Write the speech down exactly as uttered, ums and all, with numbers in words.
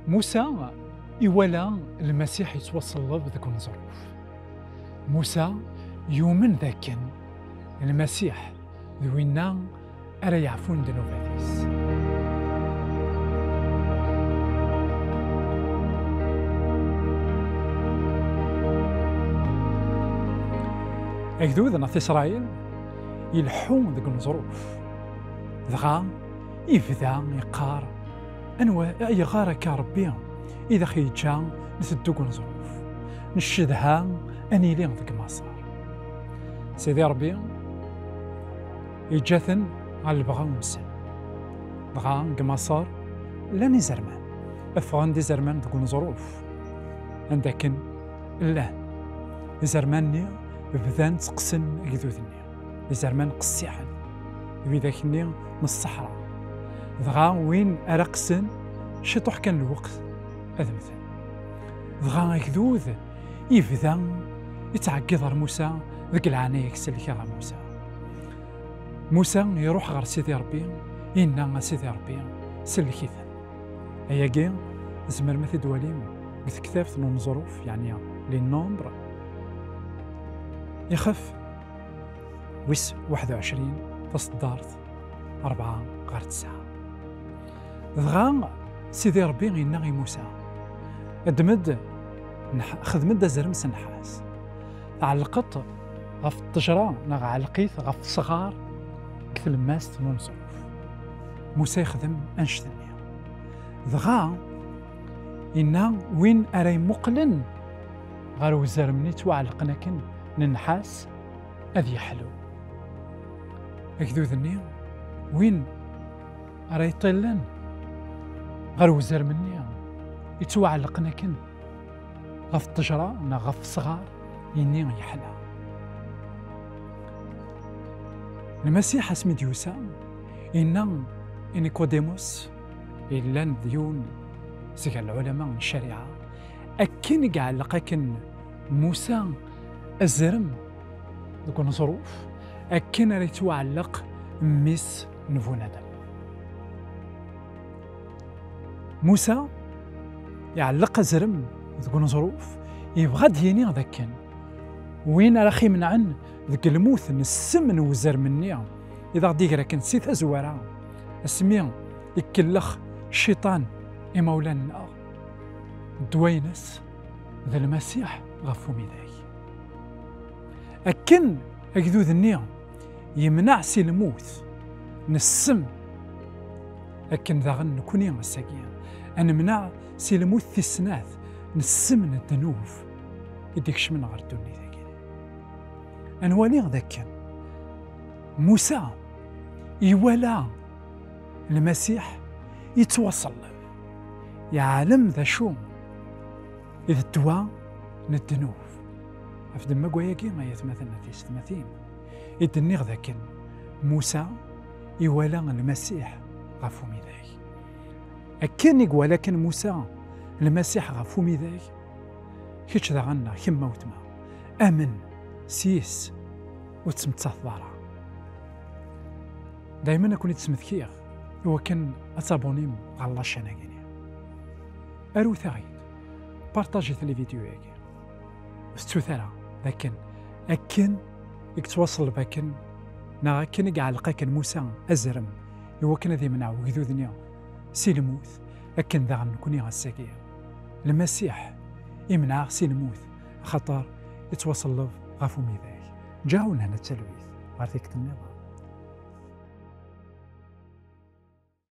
Musa iwala Lmasiḥ yettwaṣelleb deg uneẓruf. Musa yumen dakken Lmasiḥ d winna ara yeɛfun ddnubat-is. Agdud n At Isṛayil ileḥḥu deg uneẓruf, dɣa ibda yeqqar: "Anwa, ayɣer akka Ṛebbi i d aɣ-yeǧǧa nteddu deg uneẓruf? Ncedha ad nili deg Maṣer." Sidi Ṛebbi yeǧǧa-ten ɣer lebɣa-nsen. Dɣa deg Maṣer llan izerman. Ffɣen-d izerman deg uneẓruf anda akken llan. Izerman-nni bdan tteqqsen agdud-nni. Izerman qessiḥen, widak-nni n ṣṣeḥra. Dɣa win ara qqsen, ciṭuḥ kan lweqt ad mmten. Dɣa agdud ibda yettɛeggiḍ ɣer Musa, deg leɛnaya-k sellek-aɣ a Musa. Musa iruḥ ɣer Sidi Ṛebbi, yenna a Sidi Ṛebbi: "Sellek-iten." Ayagi tzemrem ad t-id-twalim deg tektabt n Uneẓruf, yeɛni les Nombres, ixef wis waḥed u ɛecrin, taṣeddart rebɛa ɣer tesɛa. Dɣa Sidi Ṛebbi yenna i Musa: "Ddem-d, nḥ-, xdem-d azrem s nnḥas, tɛellqeḍ ɣef ṭṭejra neɣ ɛelq-it ɣef ṣṣɣar deg tlemmast n uneẓruf." Musa yexdem annect-nni. Dɣa yenna: "Win ara yemmuqlen ɣer uzrem-nni ttwaɛellqen akken n nnḥas, ad yeḥlu." Agdud-nni, win ara iṭillen ɣer uzrem-nni yettwaɛellqen akken ɣef ṭṭejra neɣ ɣef ṣṣɣar, yenni yeḥla. Lmasiḥ asmi d-yusa, yenna i Nikudimus, yellan d yiwen seg lɛulama n ccariɛa: "Akken i iɛelleq akken Musa azrem deg uneẓruf, akken ara yettwaɛelleq mmi-s n bunadem." Musa iɛelleq azrem deg uneẓruf, yebɣa ad d-yini d akken win ara ɣ-imenɛen deg lmut n ssem n uzrem-nni i d aɣ-d-igraken si tazwara, asmi ikellex cciṭan imawlan-nneɣ, ddwa-ines d Lmasiḥ ɣef umidag. Akken agdud-nni yemneɛ si lmut n ssem, akken daɣen nekni ass-agi ad nemneɛ si lmut tis snat n ssem n ddnub i d-ikecmen ɣer ddunit-agi. Ad nwali d akken Musa iwala Lmasiḥ yettwaṣelleb, yeɛlem d acu i d ddwa n ddnub. Ɣef ddemma n wayagi, ay atmaten a tisetmatin, i d-nniɣ d akken Musa iwala Lmasiḥ ɣef umidag. Akken i iwala kan Musa Lmasiḥ ɣef umidag, kečč daɣen neɣ kemm a weltma, amen s yis, ur tettmettateḍ ara. Daymen ad ken-id-smektiɣ i wakken ad tabunim ɣer la chaîne-agi-ni. Arut-aɣ-id, partajit les vidéos-agi. Ur tettut ara d akken, akken i yettwaṣelleb akken, neɣ akken i yeɛleq akken Musa azrem i wakken ad yemneɛ ugdud-nni si lmut, akken daɣen nekni ass-agi Lmasiḥ imneɛ-aɣ si lmut, axaṭer yettwaṣelleb ɣef umidag. Ǧǧiɣ-awen hna talwit ɣer tikkelt nniḍen.